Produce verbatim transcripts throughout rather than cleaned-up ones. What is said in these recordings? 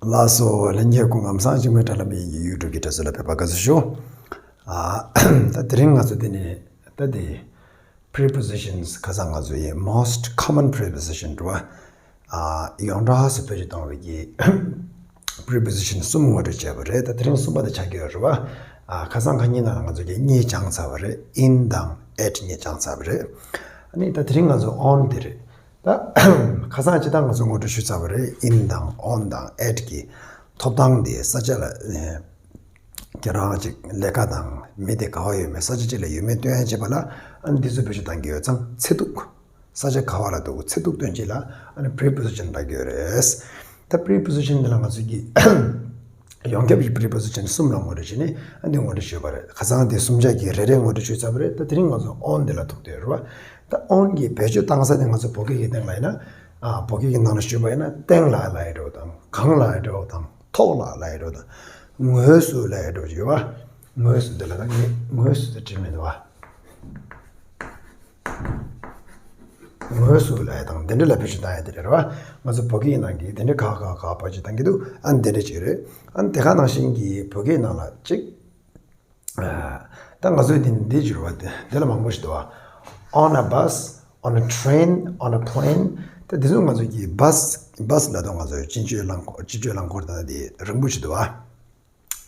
ལགས་སོ། ལྷན་རྒྱས་སྐུ་ཁམས་བཟང་། འཇིགས་མེད་དྲ་ལམ་པའི་ཡུ་ཊུབ་ཀྱི་དྲ་ཚོ་ལ་ཕེབས་པ་དགའ་བསུ་ཞུ། ཨ། ད་དེ་རིང་ང་ཚོ་འདི་ནས་ད་འདི་prepositions ཁ་སང་ང་ཚོ་ཡི་most common preposition རེད་བ། ཨ། ཡོངས་གྲགས་སུ་བེད་སྤྱོད་གཏོང་བའི་གི་preposition གསུམ་ངོ་སྤྲོད་བྱས་པ་རེད། ད་དེ་རིང་གསུམ་པ་དེ་ཆགས་ཀྱི་ཡོད་རེད་བ། ཨ། ཁ་སང་ཁ་ཉིན་ནང་ང་ཚོ་གི་གཉིས་སྦྱངས་ཚར་བ་རེད། in དང་at གཉིས་སྦྱངས་ཚར་བ་རེད། ཨ་ནི་ད་དེ་རིང་ང་ཚོ་on དེ་རེད། ད་ཁ་སང་སྤྱིར་བཏང་ང་ཚོ་ངོ་སྤྲོད་ཞུས་ཚར་བ་རེད། in དང་on དང་at གི་ཐོབ་ཐང་དེ་ས་ཆ་ལ་ཁྱེད་རང་ཅིག་ལས་ཀ་དང་མི་དེ་ག་བ་ཡོད་མེད་ས་ཆ་གཅིག་ལ་ཡོད་མེད་སྟོན་ཡ་བྱེད་པ་ལ་ཨ་ནི་འདི་ཚོ་བེད་སྤྱོད་གཏང་གི་ཡོད་ཙང་ཚེ་ཐུག་ས་ཆ་ག་བ་ལ་འདུག་ཚེ་ཐུག་སྟོན་ཆེད་ལ་ཨ་ནི་preposition ལབ་ཀྱི་ཡོད་རེད། ད་preposition འདི་ལ་ང་ཚོ་གི་ཡོངས་ཁྱབ་ཀྱི་preposition གསུམ་ལ་ངོ་སྤྲོད་བྱས་ནས་ཨ་འདི་ངོ་སྤྲོད་ཞུས་པ་རེད། ཁ་སང་དེ་གསུམ་ཆ་གི་རེ་རེ་ངོ་སྤྲོད་ཞུས་ཚར་བ་རེད། ད་དེ་རིང་ང་ཚོ་on དེ་ལ་ཐུག་བསྡད་ཡོད་རེད་བ། ད་on གི་བེད་སྤྱོད་བཏང་ས་དེ་ང་ཚོ་བོད་སྐད་ཀྱི་སྟེང་ལ་ཡིན་ན། ཨ། བོད་སྐད་ཀྱི་ནང་ལ་ཞུས་པ་ཡིན་ན་སྟེང་ལ་ལབ་ཡ་འདྲ་བོ་དང་གང་ལ་ལབ་ཡ་འདྲ་བོ་དང་ཐོག་ལ་ལབ་ཡ་འདྲ་བོ་དང་ངོས་སུ་ལབ་ཡ་འདྲ་བོ་ཞིག་ཡོད་བ། ངོས་སུ་དེ་ལ་ད་ངས་ངོས་སུ་དེ་བྲིས་མེད་འདུག་བ། ངོས་སུ་ལབ་ཡ་དང་དེ་འདྲ་ལ་བེད་སྤྱོད་བཏང་ཡ་དེ་རེད་རེད་བ། ང་ཚོ་བོད་སྐད་ནང་གི་དེ་འདྲ་ག་ག་ག་བེད་སྤྱོད་བཏང་གི་འདུག་ཨ་ནི་དེ་འདྲ་ཅིག་རེད། ཨ་ནི་དེ་ག་ནང་བཞིན་གྱི་བོད་སྐད་ནང་ལ་ཅིག་ཨ། ད་ང་ཚོས་འདི་འདི་ཅིག་རེད་བ། དེ་དེ་ལ་མང་པོ་ཞིག་འདུག་བ། On a bus, on a train, on a plane. ད་དེ་ཚོ་ང་ཚོ་གི་bus, bus ལབ་དུས་ང་ཚོ་སྤྱི་སྤྱོད་རླངས་འཁོར་སྤྱི་སྤྱོད་རླངས་འཁོར་ད་འདི་རིང་པོ་ཞིག་འདུག་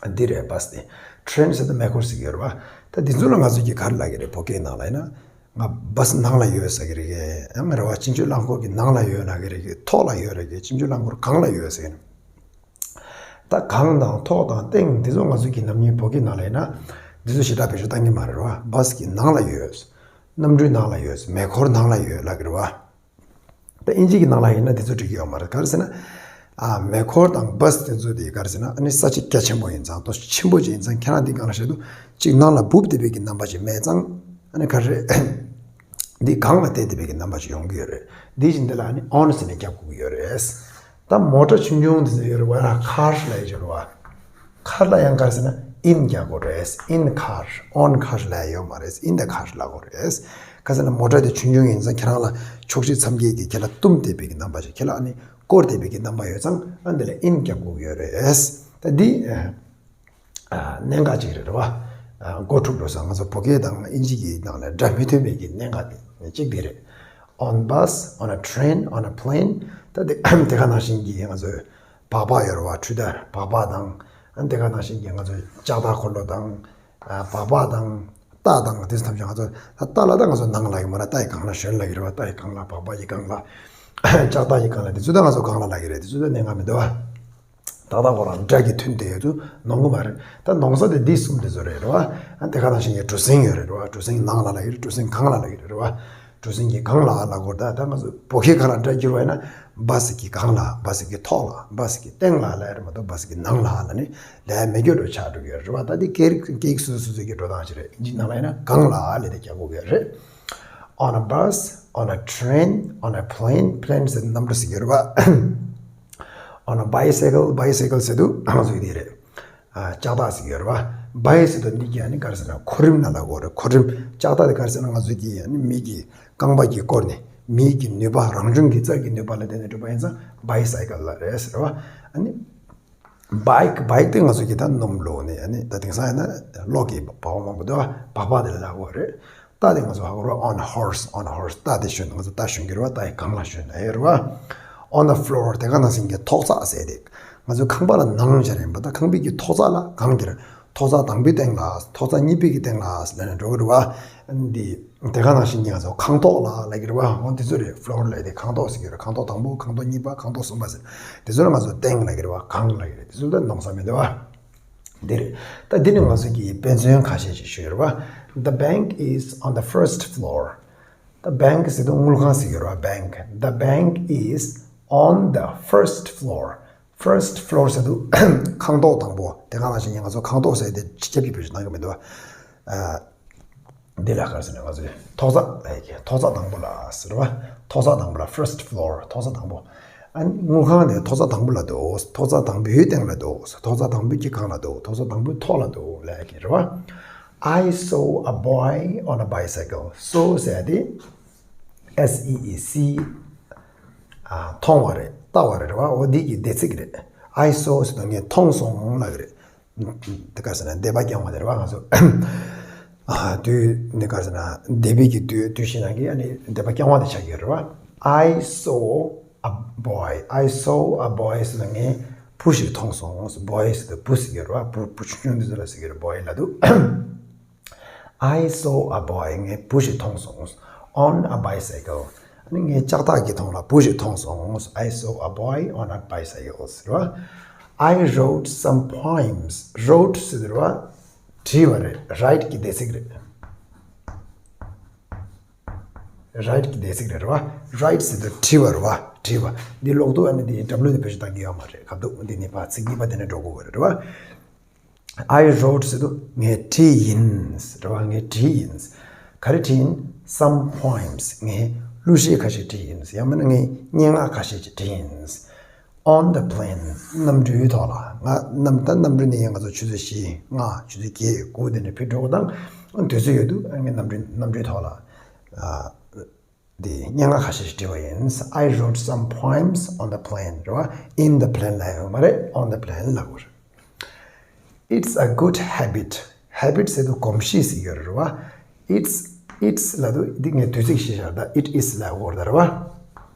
བ། འདི་རེད་bus དེ། train ཟེར་དུས་མེ་འཁོར་ཟེར་གྱི་ཡོད་རེད་བ། ད་འདི་ཚོ་ལ་ང་ཚོ་གིས་ག་རེ་ལབ་ཀྱི་རེད། བོད་སྐད་ནང་ལ་ཡིན་ན། ང་bus ནང་ལ་ཡོད་ཟེར་གྱི་རེད། ཡང་རེད་བ། སྤྱི་སྤྱོད་རླངས་འཁོར་གྱི་ནང་ལ་ཡོད་ལབ་ཀྱི་རེད། ཐོག་ལ་ཡོད་ལབ་ཀྱི་རེད། སྤྱི་སྤྱོད་རླངས་འཁོར་སྒང་ལ་ཡོད་ཟེར་གྱི་རེད། ད་སྒང་དང་ཐོག་དང་སྟེང་འདི་ཚོ་ང་ཚོ་གི་ནམ་རྒྱུན་བོད་སྐད་ནང་ལ་ཡིན་ན་འདི་ཚོ་ཞེ་དྲག་བེད་སྤྱོད་བཏང་གི་མ་རེད་བ། bus གི་ནང་ལ་ཡོད། གནམ་གྲུའི་ནང་ལ་ཡོད། མེ་འཁོར་ནང་ལ་ཡོད་ལབ་ཀྱི་རེད་བ། ད་ཨིན་ཇི་གི་ནང་ལ་ཡིན་ན་འདི་ཚོ་འགྲིག་གི་ཡོད་མ་རེད། ག་རེ་ཟེར་ན། ཨ། མེ་འཁོར་དང་bus དེ་ཚོ་དེ་ག་རེ་ཟེར་ན་ཨ་ནི་ས་ཆ་རྒྱ་ཆེན་པོ་ཡིན་ཙང་དོ་ཆེན་པོ་ཅིག་ཡིན་ཙང་ཁྱེད་རང་འདི་སྒང་ལ་བཞག་དུས་གཅིག་ནང་ལ་སྦུབ་བསྡད་པའི་གི་རྣམ་པ་ཅིག་མེད་ཙང་ཨ་ནི་ག་རེ་རེད། འདི་སྒང་ལ་བསྡད་བསྡད་པའི་གི་རྣམ་པ་ཅིག་ཡོང་གི་ཡོད་རེད། འདི་བཞིན་འདི་ལ་ཨ་ནི་on ཟེར་ནས་རྒྱབ་དགོས་ཀྱི་ཡོད་རེད། ད་མོ་ཊ་ཆུང་ཆུང་འདི་ཚོ་ཡོད་རེད་བ། car ལབ་ཡ་ཅིག་ཡོད་རེད་བ། car ལ་ཡང་ག་རེ་ཟེར་ན་in རྒྱག་དགོས་རེད། in car, on car ལབ་ཡ་ཡོད་མ་རེད། in the car ལབ་དགོས་རེད། ག་རེ་ཟེར་ན་མོ་ཊ་དེ་ཆུང་ཆུང་ཡིན་ཙང་ཁྱེད་རང་ལ་ཕྱོགས་བཞི་མཚམས་བརྒྱད་ཀྱི་ཁྱེད་ལ་བཏུམས་བསྡད་པའི་གི་རྣམ་པ་ཞིག་ཁྱེད་ལ་ཨ་ནི་བསྐོར་བསྡད་པའི་གི་རྣམ་པ་ཡོད་ཙང་ཨ་འདི་ལ་in རྒྱག་དགོས་ཀྱི་ཡོད་རེད། ད་འདི། ཨ། གནད་འགག་ཅིག་རེད་བ། ཨ། མགོ་འཁྲུག་འགྲོ་ས་ང་ཚོ་བོད་སྐད་དང་ཨིན་ཇི་གི་ནང་ལ་སྒྲ་མི་མཐུན་པའི་གི་གནད་འགག་དེ་གཅིག་དེ་རེད། On bus, on a train, on a plane. ད་དེ་དེ་ག་ནང་བཞིན་གྱི་ང་ཚོའི་སྦག་སྦག་ཡོད་རེད་བ། འཕྲུལ་དར་སྦག་སྦག་དང་། ཨ། དེ་ག་ནང་བཞིན་གྱི་ང་ཚོའི་ལྕགས་ཐག་འཁོར་ལོ་དང་། ཨ། སྦག་སྦག་དང་། རྟ་དང་དེ་ཚོ་ཐམས་ཅད་ང་ཚོ་ད་རྟ་ལ་ད་ང་ཚོ་ནང་ལ་ཡོད་མ་རེད། རྟ་ཡི་སྒང་ལ་ཞོན་ལ་གི་རེད་བ། རྟ་ཡི་སྒང་ལ་སྦག་སྦག་ཡི་སྒང་ལ་ལྕགས་ཐག་ཡི་སྒང་ལ་དེ་ཚོ་ད་ང་ཚོ་སྒང་ལ་ལ་གི་རེད། དེ་ཚོ་ད་གནད་འགག་མི་འདུག་བ། ཏག་ཏག་ཁོ་རང་སྒྲ་གི་མཐུན་དེ་ཡོད་དུ་ནོར་གི་མ་རེད། ད་ནོར་ས་དེ་འདི་གསུམ་དེ་ཚོ་རེད་རེད་བ། ཨ། དེ་ག་ནང་བཞིན་གྱི་གྲུ་གཟིངས་ཡོད་རེད་རེད་བ། གྲུ་གཟིངས་ནང་ལ་ལ་ཡོད་རེད། གྲུ་གཟིངས་སྒང་ལ་ལ་ཡོད་རེད་རེད་བ། གྲུ་གཟིངས་ཀྱི་སྒང་ལ་ལ་གོ་ད་ད་ང་ཚོ་བོད་སྐད་ག་ལ་སྒྲ་བསྒྱུར་བ་ཡིན་ན་bus གི་སྒང་ལ། bus གི་ཐོག་ལ། bus གི་སྟེང་ལ་ལ་ཡོད་རེད་མ་གཏོགས་bus གི་ནང་ལ་ལ་ནི་ལ་མེད་རྒྱུ་འགྲོ་ཆགས་འགྲོ་གི་ཡོད་རེད་བ། ད་འདི་སྐད་རིགས་སྐད་ཡིག་སོ་སོ་སོ་སོ་གི་འགྲོ་སྟངས་ཅིག་རེད། ཨིན་ཇི་ནང་ལ་ཡིན་ན་སྒང་ལ་ལ་དེ་རྒྱག་དགོས་ཀྱི་ཡོད་རེད། On a bus, on a train, on a plane. plane ཟེར་གནམ་གྲུ་ཟེར་གྱི་རེད་བ། On a bicycle, bicycle ཟེར་དུས་ང་ཚོ་ཡི་དེ་རེད། ཨ། ལྕགས་ཐག་ཟེར་གྱི་རེད་བ། bike ཟེར་དུས་འདི་གི་ཨ་ནི་ག་རེ་ཟེར་ན་འཁོར་རིམ་ལ་ལ་གོ་རེད། འཁོར་རིམ། ལྕགས་ཐག་དེ་ག་རེ་ཟེར་ན་ང་ཚོ་གི་ཨ་ནི་མི་གི་རྐང་པ་གི་བསྐོར་ནས་མི་གི་ནུས་པ་རང་བྱུང་གི་རྩལ་གྱི་ནུས་པ་ལ་བརྟེན་ནས་གྲུབ་པ་ཡིན་ཙང་bicycle ལ་རེད་ཟེར་བ། ཨ་ནི། bike, bike དེ་ང་ཚོ་གི་ད་སྣུམ་བླུགས་ནས་ཨ་ནི་ད་དེང་སང་ཡིན་ན་གློག་གི་བ་བ་མང་པོ་འདུག་བ། སྦག་སྦག་དེ་ལ་ལ་གོ་རེད། རྟ་དེ་ང་ཚོ་ཧ་གོ་ར། on a horse, on a horse. རྟ་དེ་ཞོན། ང་ཚོ་རྟ་ཞོན་གྱི་རེད་བ། རྟ་ཡི་སྒང་ལ་ཞོན་ཨེ་རེད་བ། On the floor. དེ་ག་ནང་བཞིན་གྱི་ཐོག་བརྩེགས་ཟེར་དེ། ང་ཚོ་ཁང་པ་ལ་ནང་བྱ་རེད་པ། ད་ཁང་པའི་གི་ཐོག་བརྩེགས་ལ་སྒང་གི་རེད། ཐོག་བརྩེགས་དང་པོའི་སྟེང་ལ། ཐོག་བརྩེགས་གཉིས་པའི་གི་སྟེང་ལ་ལ་ནས་འགྲོ་གི་རེད་བ། འདི་དེ་ག་ནང་བཞིན་གྱི་ང་ཚོ་ཁང་ཐོག་ལ་ལ་གི་རེད་བ། འོ་འདི་ཚོ་རེད། floor ལ་དེ་ཁང་ཐོག་ཟེར་གྱི་རེད། ཁང་ཐོག་དང་པོ། ཁང་ཐོག་གཉིས་པ། ཁང་ཐོག་གསུམ་པ་ཟེར། དེ་ཚོ་ལ་ང་ཚོ་སྟེང་ལ་གི་རེད་བ། སྒང་ལ་གི་རེད། དེ་ཚོ་ལ་ནོར་ས་མི་འདུག་བ། འདིར། ད་འདི་ནི་ང་ཚོ་གིས་དཔེ་མཚོན་ཁ་ཤས་ཤིག་ཞུས་ཡོད་རེད་བ། The bank is on the first floor. The bank ཟེར་དུས་དངུལ་ཁང་ཟེར་གྱི་རེད་བ། bank. The bank is on the first floor. first floor ཟེར་དུས་ཁང་ཐོག་དང་པོ། དེ་ག་ནང་བཞིན་ང་ཚོ་ཁང་ཐོག་ཟེར་དེ་སྤྱི་ཁྱབ་ཀྱི་བེད་སྤྱོད་གནང་གི་མི་འདུག་བ། ཨ། འདི་ལ་ག་རེ་ཟེར་ན་ང་ཚོས་ཐོག་བརྩེགས་ལ་ཡི་གེ་ཐོག་བརྩེགས་དང་པོ་ལ་ཟེར་བ། ཐོག་བརྩེགས་དང་པོ་ལ་first floor ཐོག་བརྩེགས་དང་པོ། ཨ་ནི་དངུལ་ཁང་དེ་ཐོག་བརྩེགས་དང་པོ་ལ་འདུག་ཐོག་བརྩེགས་དང་པོའི་སྟེང་ལ་འདུག་ཐོག་བརྩེགས་དང་པོའི་གི་སྒང་ལ་འདུག་ཐོག་བརྩེགས་དང་པོའི་ཐོག་ལ་འདུག་ལབ་ཡ་གི་རེད་བ། I saw a boy on a bicycle. saw ཟེར་ཡ་དེ་S E E, see. ཨ། མཐོང་བ་རེད། ལྟ་བ་རེད་བ། འོ་འདི་གི་འདས་ཚིག་རེད། I saw ཟེར་དུས་ངས་མཐོང་སོང་ལབ་ཀྱི་རེད། དེ་ག་ཟེར་ན་འདས་པ་རྐྱང་བ་དེ་རེད་བ། ང་ཚོ་ཨ་དུས་འདི་ག་ཟེར་ན་འདས་པའི་གི་དུས་དུས་ཤིག་ནང་གི་ཨ་ནི་འདས་པ་རྐྱང་བ་དེ་ཆགས་ཀྱི་ཡོད་རེད་བ། I saw a boy. I saw a boy ཟེར་དུས་ངས་བུ་ཞིག་མཐོང་སོང་། Boy ཟེར་དུས་བུ་ཟེར་གྱི་རེད་བ། བུ་བུ་ཆུང་ཆུང་འདི་ཚོ་ལ་ཟེར་གྱི་རེད། Boy ལབ་དུས། I saw a boy. ངས་བུ་ཞིག་མཐོང་སོང་། On a bicycle. ཨ་ནི་ངས་ལྕགས་ཐག་གི་ཐོག་ལ་བུ་ཞིག་མཐོང་སོང་། I saw a boy on a bicycle. རེད་བ། I wrote some poems. Wrote ཟེར་དུས་རེད་བ། བྲིས་པ་རེད། Write གི་འདས་ཚིག་རེད། Write གི་འདས་ཚིག་རེད་བ། Write ཟེར་དུས་བྲིས་པ་རེད་བ། བྲིས་པ། འདི་ཀློག་དུས་ཨ་ནི་འདི་W འདི་བེད་སྤྱོད་གཏང་གི་ཡོད་མ་རེད། སྐབས་དུ་འདི་ནི་ཕར་ཚིག་གཉིས་པ་དེ་ནས་འགྲོ་དགོས་རེད་བ། I wrote ཟེར་དུས་ངས་བྲིས་ཡིན་རེད་བ། ངས་བྲིས་ཡིན། ག་རེ་བྲིས་ཡིན། Some poems. ངས་གླུ་གཞས་ཁ་ཤས་བྲིས་ཡིན། ཡང་མིན་ན་ངས་སྙན་ངག་ཁ་ཤས་ཅིག་བྲིས་ཡིན། On the plane. གནམ་གྲུའི་ཐོག་ལ། ང་གནམ་ད་གནམ་གྲུ་ནི་ཡང་ང་ཚོ་ཆུ་ཚོད་བཞི་ལྔ་ཆུ་ཚོད་བརྒྱད་དགུ་དེ་འདྲ་ཕེབས་འགྲོ་དགོས་དང་དུས་ཚོད་ཡོད་དུས་ངས་གནམ་གྲུ་གནམ་གྲུའི་ཐོག་ལ། ཨ། འདི་སྙན་ངག་ཁ་ཤས་ཤིག་བྲིས་པ་ཡིན། I wrote some poems on the plane. རེད་བ། In the plane ལབ་ཡོད་མ་རེད། On the plane ལབ་དགོས་རེད། It's a good habit. Habit ཟེར་དུས་གོམས་གཤིས་ཟེར་ཡོད་རེད་བ། It's, it's ལབ་དུས་འདི་ངས་དུས་ཚིགས་ཤིག་བཞག་ད་It is ལབ་དགོས་རེད་བ།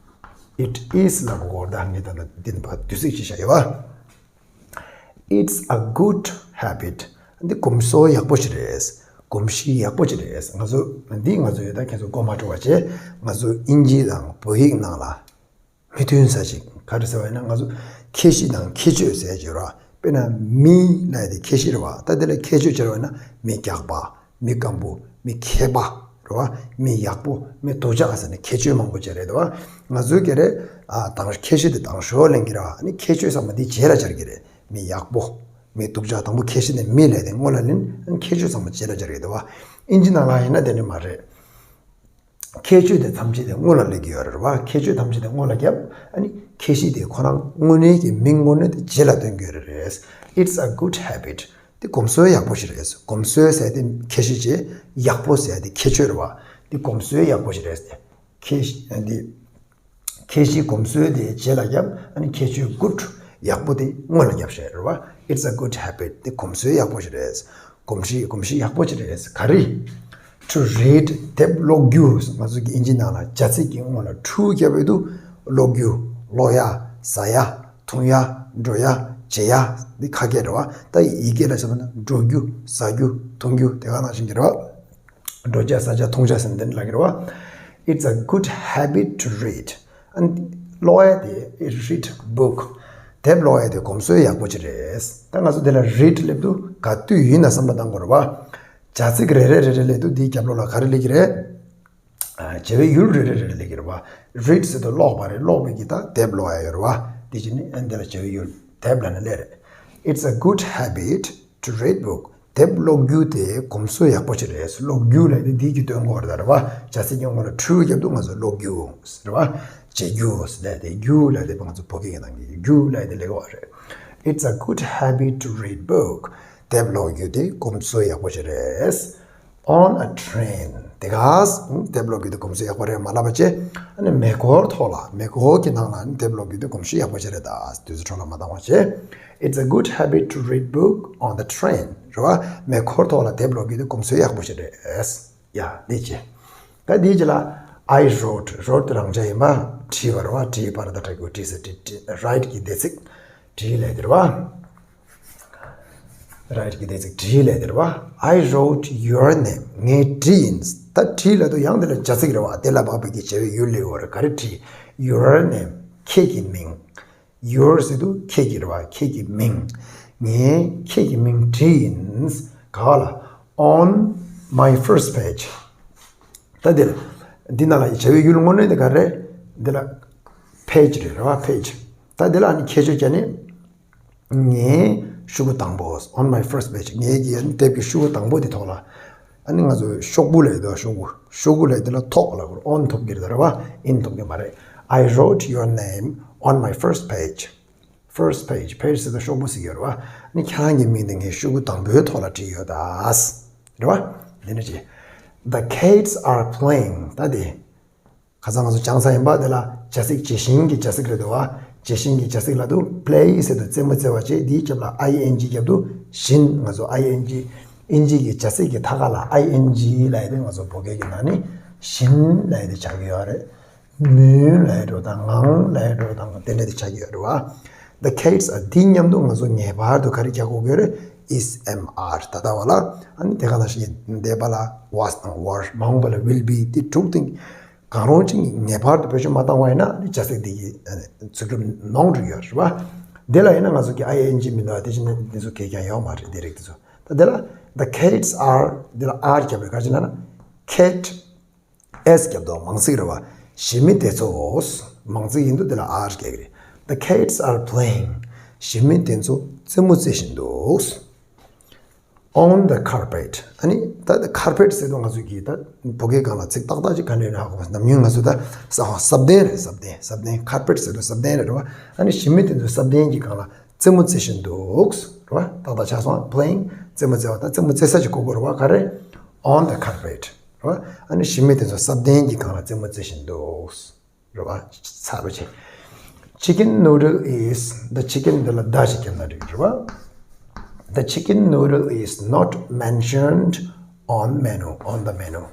It is ལབ་དགོས་རེད། ད་ངས་ད་ལྟ་འདི་ནི་ཕར་དུས་ཚིགས་ཤིག་བཞག་ཡོད་བ། It's a good habit. འདི་གོམས་སྲོལ་ཡག་པོ་ཞིག་རེད། གོམས་གཤིས་ཡག་པོ་ཞིག་རེད། ང་ཚོ་འདི་ང་ཚོ་ཡོད་ད་ཁྱེད་ཚོ་མགོ་མ་འཁྲུག་པ་བྱས། ང་ཚོ་དབྱིན་ཇི་དང་བོད་ཡིག་ནང་ལ་མི་མཐུན་ས་ཞིག་ག་རེ་ཟེར་བ་ཡིན་ན། ང་ཚོ་ཁྱད་གཤིས་དང་ཁྱད་ཆོས་ཟེར་གྱི་རེད་བ། དཔེར་ན་མི་ལབ་ཡ་དེ་ཁྱད་གཤིས་རེད་བ། ད་དེ་ལ་ཁྱད་ཆོས་བྱས་པ་ཡིན་ན་མི་རྒྱགས་པ། མི་སྐམ་པོ། མི་མཁས་པ། རེད་བ། མི་ཡག་པོ། མི་སྡུག་ཅག་ཟེར་ནས་ཁྱད་ཆོས་མང་པོ་ཅིག་རེད་དོ། ང་ཚོའི་ག་རེ། ཨ། དང་ཁྱད་གཤིས་དེ་དང་ཞོར་ལེན་གྱི་རེད་བ། ཨ་ནི་ཁྱད་ཆོས་ཚང་མ་དེ་རྗེས་ལ་སྦྱར་གྱི་རེད། མི་ཡག་པོ། མི་སྡུག་ཅག། དང་པོ་ཁྱད་གཤིས་དེ་མི་ལབ་དེ་སྔོན་ལ་ལེན། ཨ་ནི་ཁྱད་ཆོས་ཚང་མ་རྗེས་ལ་སྦྱར་གྱི་རེད་དོ། དབྱིན་ཇི་ནང་ལ་ཡིན་ན་དེ་འདྲ་མ་རེད། ཁྱད་ཆོས་དེ་ཐམས་ཅད་དེ་སྔོན་ལ་སླེབས་ཀྱི་ཡོད་རེད་བ། ཁྱད་ཆོས་ཐམས་ཅད་དེ་སྔོན་ལ་བརྒྱབ། ཨ་ནི་ཁྱད་གཤིས་དེ་ཁོ་རང་དངོས་གནས་ཀྱི་མིང་དངོས་གནས་དེ་རྗེས་ལ་སྟོན་གྱི་ཡོད་རེད། It's a good habit. དེ་གོམས་སྲོལ་ཡག་པོ་ཞིག་རེད། གོམས་སྲོལ་ཟེར་དེ་ཁྱད་གཤིས་བྱས། ཡག་པོ་ཟེར་དེ་ཁྱད་ཆོས་རེད་བ། དེ་གོམས་སྲོལ་ཡག་པོ་ཞིག་རེད། ཁྱད་གཤིས་དེ། ཁྱད་གཤིས་གོམས་སྲོལ་དེ་རྗེས་ལ་བརྒྱབ། ཨ་ནི་ཁྱད་ཆོས་good ཡག་པོ་དེ་སྔོན་ལ་བརྒྱབ་བཞག་རེད་བ། It's a good habit. དེ་གོམས་སྲོལ་ཡག་པོ་ཞིག་རེད། གོམས་གཤིས་གོམས་གཤིས་ཡག་པོ་ཞིག་རེད། ག་རེ། To read. དེབ་ཀློག་རྒྱུ། ང་ཚོ་གི་དབྱིན་ཇི་ནང་ལ་བྱ་ཚིག་གི་སྔོན་ལ་to བརྒྱབ་ཡོད་དུས་ཀློག་རྒྱུ། ཀློག་ཡ། ཟ་ཡ། འཐུང་ཡ། འགྲོ་ཡ། བྱེད་ཡ། འདི་ཁ་སྐད་རེད་བ། ད་ཡི་གེ་ལ་བྱས་པ་ན་འགྲོ་རྒྱུ། ཟ་རྒྱུ། འཐུང་རྒྱུ། དེ་ག་ནང་བཞིན་གྱི་རེད་བ། འགྲོ་བྱ་ཟ་བྱ་འཐུང་བྱ་ཟེར་ནས་འདི་འདྲ་ལབ་ཀྱི་རེད་བ། It's a good habit to read. ཨ་ནི་ཀློག་ཡ་དེ། Read book. དེབ་ཀློག་ཡ་དེ་གོམས་སྲོལ་ཡག་པོ་ཅིག་རེད། ད་ང་ཚོ་འདི་ལ་read སླེབས་དུས་ག་དུས་ཡིན་ན་བསམ་བློ་བཏང་དགོས་རེད་བ། བྱ་ཚིག་རེ་རེ་རེ་རེ་སླེབས་དུས་འདིའི་རྒྱབ་ལོགས་ལ་ག་རེ་སླེབས་ཀྱི་རེད། ཨ། བྱ་བའི་ཡུལ་རེ་རེ་རེ་རེ་སླེབས་ཀྱི་རེད་བ། Read ཟེར་དུས་ཀློག་པ་རེད། ཀློག་པའི་གི་ད་དེབ་ཀློག་ཡ་ཡོད་རེད་བ། དེ་བྱས་ནས་ཨ་ནི་འདི་ལ་བྱ་བའི་ཡུལ་དེབ་ལབ་ན་ལེ་རེད། It's a good habit to read book. དེབ་ཀློག་རྒྱུ་དེ་གོམས་སྲོལ་ཡག་པོ་ཅིག་རེད། ཀློག་རྒྱུ་ལབ་དེ་འདི་གི་དོན་གོ་རེད་ད་རེད་བ། བྱ་ཚིག་གི་སྔོན་ལ་to བརྒྱབ་དུས་ང་ཚོ་ཀློག་རྒྱུ་རེད་བ། བྱེད་རྒྱུ་ཟེར་དེ་རྒྱུ་ལབ་དེ་ང་ཚོ་བོད་སྐད་ཀྱི་ནང་གི་རྒྱུ་ལབ་དེ་ལེགས་པ་རེད། It's a good habit to read book. དེབ་ཀློག་རྒྱུ་དེ་གོམས་སྲོལ་ཡག་པོ་ཅིག་རེད། On a train. དེ་ག་དེབ་ཀློག་རྒྱུ་དེ་གོམས་སྲོལ་ཡག་པོ་རེད་མ་ལབ་པ་བྱས། ཨ་ནི་མེ་འཁོར་ཐོག་ལ། མེ་འཁོར་གྱི་ནང་ལ་ཨ་ནི་དེབ་ཀློག་རྒྱུ་དེ་གོམས་གཤིས་ཡག་པོ་ཞིག་རེད་ད། དུས་ཚོད་འཕྲོ་བརླག་མ་བཏང་བ་བྱས། It's a good habit to read book on the train. རེད་བ། མེ་འཁོར་ཐོག་ལ་དེབ་ཀློག་རྒྱུ་དེ་གོམས་སྲོལ་ཡག་པོ་ཞིག་རེད། ཡ། འདི་བྱས། ད་འདི་རྗེས་ལ། I wrote. Wrote དེ་རང་འཇགས་ཡིན་པ། བྲིས་པ་རེད་བ། བྲིས་པ་རེད་ད། བྲིས་དགོས། བྲིས་ཟེར་བྲིས། བྲིས། Write གི་འདས་ཚིག་བྲིས་ལབ་དེ་རེད་བ། Write གི་འདས་ཚིག་བྲིས་ལབ་དེ་རེད་བ། I wrote your name. ངས་བྲིས་ཡིན། ད་བྲིས་ལབ་དུས་ཡང་དེ་ལ་བྱ་ཚིག་རེད་བ། དེ་ལ་དཔག་པའི་གི་བྱ་བའི་ཡུལ་སླེབས་ཡོད་རེད། ག་རེ་བྲིས། Your name. ཁྱེད་ཀྱི་མིང་། Your ཟེར་དུས་ཁྱེད་ཀྱི་རེད་བ། ཁྱེད་ཀྱི་མིང་། ངས་ཁྱེད་ཀྱི་མིང་བྲིས་ཡིན། ག་པ་ལ། On my first page. ད་དེ་ལ། འདི་ནང་ལ་བྱ་བའི་ཡུལ་དངོས་གནས་དེ་ག་རེ། འདི་ལ་page རེད་རེད་བ། page. ད་དེ་ལ་ཨ་ནི་ཁྱད་ཆོས་བྱས་ནས། ངའི་ཤོག་བུ་དང་པོ། On my first page. ངའི་གི་དེབ་ཀྱི་ཤོག་བུ་དང་པོ་དེ་ཐོག་ལ། ཨ་ནི་ང་ཚོ་ཤོག་བུ་ལབ་ཡོད་དོ། ཤོག་བུ། ཤོག་བུ་ལབ་དེ་ལ་ཐོག་ལ་on ཐོབ་ཀྱི་རེད་རེད་བ། In ཐོབ་ཀྱི་མ་རེད། I wrote your name on my first page. First page. Page ཟེར་དུས་ཤོག་བུ་ཟེར་གྱི་ཡོད་རེད་བ། ཨ་ནི་ཁྱེད་རང་གི་མིང་དེ་ངའི་ཤོག་བུ་དང་པོའི་ཐོག་ལ་བྲིས་ཡོད་ད། རེད་བ། འདི་ནི་ཅི། The kids are playing. ད་དེ། ཁ་སང་ང་ཚོ་སྦྱངས་ཚར་ཡིན་པ། དེ་ལ་བྱ་ཚིག་ཇི་བཞིན་གྱི་བྱ་ཚིག་རེད་འདུག་བ། བྱེད་བཞིན་གྱི་བྱ་ཚིག་ལབ་དུས་play ཟེར་དུས་རྩེད་མོ་རྩེ་བ་བྱེད། འདིའི་རྒྱབ་ལ་ing རྒྱབ་དུས་བཞིན། ང་ཚོ་ing ཨིན་ཇི་གི་བྱ་ཚིག་གི་མཐའ་ཁ་ལ་ing ལབ་ཡ་དེ་ང་ཚོ་བོད་སྐད་ཀྱི་ནང་ནས་བཞིན་ལབ་ཡ་དེ་ཆགས་ཀྱི་ཡོད་རེད། མུན་ལབ་ཡ་འདྲ་དང་ངང་ལབ་ཡ་འདྲ་དང་དེ་འདྲ་དེ་ཆགས་ཀྱི་ཡོད་རེད་བ། The cats are འདི་མཉམ་དུ་ང་ཚོ་ངེས་པར་དུ་ག་རེ་རྒྱག་དགོས་ཀྱི་རེད། is, am, are ད་ལྟ་བ་ལ། ཨ་ནི་དེ་ག་ནང་བཞིན་འདས་པ་ལ་was དང་were། མ་འོངས་པ་ལ་will be། དེ་དྲུག་དེ་གང་རུང་གཅིག་ངེས་པར་དུ་བེད་སྤྱོད་མ་བཏང་བ་ཡིན་ན་ནི་བྱ་ཚིག་འདི་གི་ཨ་ནི་ཚིག་གྲུབ་ནོར་འགྲོ་གི་ཡོད་རེད་བ། དེ་ལ་ཡིན་ན་ང་ཚོ་གི་ing མི་འདུག་དེ་བཞིན་དེ་ཚོ་གས་ཀྱང་ཡོད་མ་རེད། དེ་རིགས་དེ་ཚོ། ད་དེ་ལ་the cats are འདི་ལ་are རྒྱབ་རེད། ག་རེ་བྱས་ན་ན་cat s རྒྱབ་འདུག་མང་ཚིག་རེད་བ། ཞི་མི་དེ་ཚོ། མང་ཚིག་ཡིན་དུས་དེ་ལ་are རྒྱག་གི་རེད། The cats are playing. ཞི་མི་དེ་ཚོ་རྩེད་མོ་རྩེ་བཞིན་འདུག on the carpet. ཨ་ནི་ད་carpet ཟེར་དུས་ང་ཚོ་གིས་ད་བོད་སྐད་སྒང་ལ་ཚིག་ཏག་ཏག་ཅིག་ག་འདྲ་རེད་ཧ་གོ་མ་སོང་། ནམ་རྒྱུན་ང་ཚོ་ད་ས་སབ་གདན་རེད། སབ་གདན། སབ་གདན། carpet ཟེར་དུས་སབ་གདན་རེད་བ། ཨ་ནི་ཞི་མི་དེ་ཚོ་སབ་གདན་གྱི་སྒང་ལ་རྩེད་མོ་རྩེ་བཞིན་འདུག་རེད་བ། ཏག་ཏག་ཆགས་སོང་། playing རྩེད་མོ་རྩེ་བ། ད་རྩེད་མོ་རྩེ་ས་ཅིག་དགོས་ཀྱི་རེད་བ། ག་རེ། on the carpet རེད་བ། ཨ་ནི་ཞི་མི་དེ་ཚོ་སབ་གདན་གྱི་སྒང་ལ་རྩེད་མོ་རྩེ་བཞིན་འདུག་རེད་བ། ཚར་བ་བྱས། Chicken noodle is the chicken འདི་ལ་the ཞིག་བརྒྱབ་ན་འགྲིག་རེད་བ། The chicken noodle is not mentioned on menu, on the menu.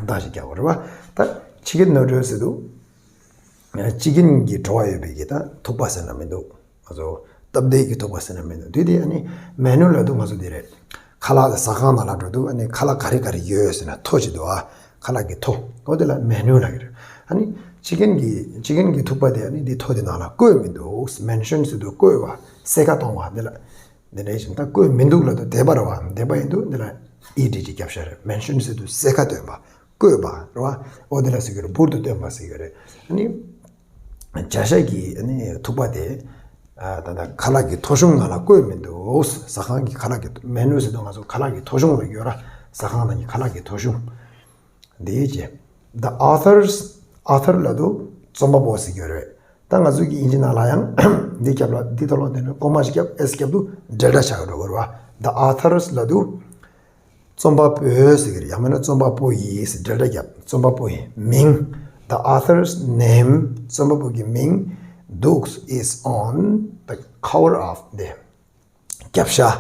the ཞིག་བརྒྱབ་པ་རེད་བ། ད་chicken noodle ཟེར་དུས་chicken གི་བྲོ་བ་ཡོད་པའི་གི་ད་ཐུག་པ་ཟེར་ན་མི་འདུག་ང་ཚོ་སྟབས་བདེ་གི་ཐུག་པ་ཟེར་ན་མི་འདུག་དེ་དེ་ཨ་ནི་menu ལབ་དུས་ང་ཚོ་དེ་རེད། ཁ་ལག་ཟ་ཁང་ནང་ལ་འགྲོ་དུས་ཨ་ནི་ཁ་ལག་ག་རེ་ག་རེ་ཡོད་ཟེར་ན་ཐོ་ཅིག་འདུག་ཨ། ཁ་ལག་གི་ཐོ། འོ་དེ་ལ་menu ལབ་ཀྱི་རེད། ཨ་ནི་chicken གི་chicken གི་ཐུག་པ་དེ་ཨ་ནི་དེ་ཐོ་དེ་ནང་ལ་བཀོད་མི་འདུག mention ཟེར་དུས་བཀོད་པ། གསལ་ཁ་གཏོང་བ་དེ་ལ། དེ་འདྲ་ཞིག་ད་བཀོད་མི་འདུག་ལབ་དུས་འདས་པ་རེད་བ། འདས་པ་ཡིན་དུས་འདི་ལ་ed ཅིག་བརྒྱབ་བཞག་རེད། mention ཟེར་དུས་གསལ་ཁ་སྟོན་པ། བཀོད་པ་རེད་བ། འོ་དེ་ལ་ཟེར་གྱི་རེད། འབུར་དུ་བཏོན་པ་ཟེར་གྱི་རེད། ཨ་ནི་བྱ་ཤ་གི་ཨ་ནི་ཐུག་པ་དེ་ཨ་ད་ལྟ་ཁ་ལག་གི་ཐོ་གཞུང་ནང་ལ་བཀོད་མི་འདུག་ཟ་ཁང་གི་ཁ་ལག་གི་menu ཟེར་དུས་ང་ཚོ་ཁ་ལག་གི་ཐོ་གཞུང་ལ་ཡོད་ར། ཟ་ཁང་ནང་གི་ཁ་ལག་གི་ཐོ་གཞུང་འདི་བྱས། The authors, author ལབ་དུས་རྩོམ་པ་པོ་ཟེར་གྱི་ཡོད་རེད། ད་ང་ཚོ་གི་ཨིན་ཇི་ནང་ལ་ཡང་འདི་རྒྱབ་ལ་འདི་ཐོག་ལ་འདི་ནས་ཀོ་མ་ཞིག་བརྒྱབ་s བརྒྱབ་དུས་ཌེལ་ཊ་ཆགས་འགྲོ་གི་རེད་བ། The authors ལབ་དུས་རྩོམ་པ་པོས་ཟེར་གྱི་རེད། ཡང་མིན་ན་རྩོམ་པ་པོ་ཡིས་ཌེལ་ཊ་བརྒྱབ། རྩོམ་པ་པོ་ཡི་མིང་། The author's name རྩོམ་པ་པོ་གི་མིང་འདུག is on the cover of འདི། རྒྱབ་ཤ།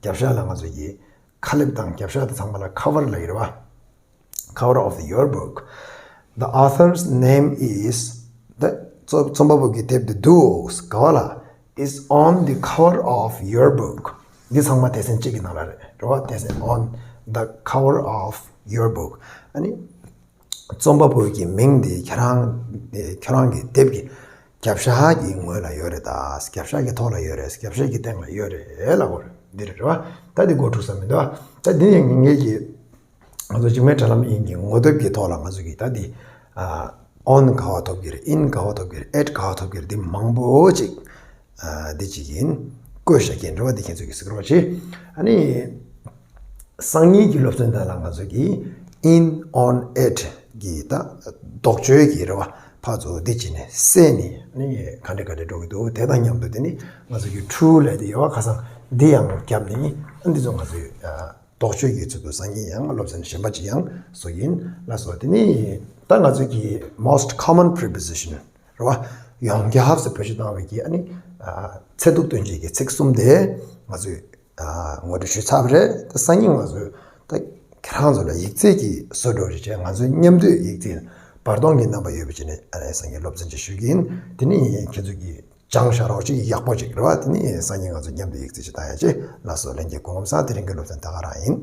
རྒྱབ་ཤ་ལ་ང་ཚོ་གི་ཁ་ལེབ་དང་རྒྱབ་ཤ་དེ་ཚང་མ་ལ་cover ལབ་ཀྱི་རེད་བ། Cover of your book. The author's name is the རྩོམ་རྩོམ་པ་པོ་གི་དེབ་དེ་འདུག་ག་བ་ལ། is on the cover of your book. འདི་ཚང་མ་སྡེ་ཚན་གཅིག་གི་ནང་ལ་རེད། རེད་བ། སྡེ་ཚན། on the cover of your book. ཨ་ནི་རྩོམ་པ་པོ་གི་མིང་དེ་ཁྱེད་རང་ཁྱེད་རང་གི་དེབ་ཀྱི་རྒྱབ་ཤ་གི་ངོས་ལ་ཡོད་རེད་ད། རྒྱབ་ཤ་གི་ཐོག་ལ་ཡོད་རེད། རྒྱབ་ཤ་གི་སྟེང་ལ་ཡོད་རེད་ལབ་དགོས་རེད། འདི་རེད་བ། ད་འདི་མགོ་འཁྲུག་ས་མི་འདུག་ད་འདི་ནས་ངེད་ཀྱི་ང་ཚོ་འཇིགས་མེད་དྲ་ལམ་ཨིན་གྱི་ངོ་དེབ་ཀྱི་ཐོག་ལ་ང་ཚོ་གི་ད་འདི་on ག་བ་ཐོབ་ཀྱི་རེད། in ག་བ་ཐོབ་ཀྱི་རེད། at ག་བ་ཐོབ་ཀྱི་རེད། འདི་མང་པོ་ཅིག་འདི་ཅིག་ཡིན། བཀོད་བཞག་གི་འགྲོ་བ་འདི་ཁྱེད་ཚོ་གི་གཟིགས་རོགས་བྱེད། ཨ་ནི། སང་ཉིན་གྱི་སློབ་ཚན་དག་ལ་ང་ཚོ་གིས་in, on, at གི་ད་ལྡོག་ཕྱོགས་ཀྱི་རེད་བ། ཕར་ཚུར་འདི་བྱས་ནས་བསྲེས་ནས་ཨ་ནི་ག་འདྲ་ག་འདྲ་འགྲོ་གི་འདུག་དེ་དང་མཉམ་དུ་དེ་ནི་ང་ཚོ་གི་true ལབ་དེ་ཡོད་བ། ཁ་སང་འདི་ཡང་བརྒྱབ་ནས་ཨ་འདི་ཚོ་ང་ཚོས་ལྡོག་ཕྱོགས་ཀྱི་ཚུལ་དུ་སང་ཉིན་ཡང་སློབ་ཚན་གཞན་པ་ཅིག་ཡང་བཟོ་ཡིན་ལགས་སོ། དེ་ནི་ད་ང་ཚོ་གི་most common preposition རེད་བ། ཡོངས་ཁྱབ་སུ་བེད་སྤྱོད་བཏང་བའི་གི་ཨ་ནི་ཚད་ཐུབ་སྟོན་བྱེད་ཀྱི་ཚིག་གསུམ་དེ་ང་ཚོས་ངོ་སྤྲོད་ཞུས་ཚར་བ་རེད། ད་སང་ཉིན་ང་ཚོས་ད་ཁྱེད་རང་ཚོ་ལ་ཡིག་ཚད་ཀྱི་བཟོ་འདྲ་ཞིག་བྱས། ང་ཚོའི་མཉམ་འདུས་ཡིག་ཚད་བར་སྟོང་གི་རྣམ་པ་ཡོད་པ་བྱས་ནས་ཨ་ནི་སང་ཉིན་སློབ་ཚན་ཅིག་ཞུ་གི་ཡིན། དེ་ནི་ཁྱེད་ཚོ་གིས་སྦྱངས་བཞག་རོགས་ཅིག་ཡག་པོ་ཅིག་རེད་བ། དེ་ནི་སང་ཉིན་ང་ཚོ་མཉམ་དུ་ཡིག་ཚད་ཅིག་བཏང་ཡ་ཅིག་ལགས་སོ། ལྷན་རྒྱས་སྐུ་ཁམས་བཟང་། དེ་རིང་གི་སློབ་ཚན་ད་ག་རང་ཡིན།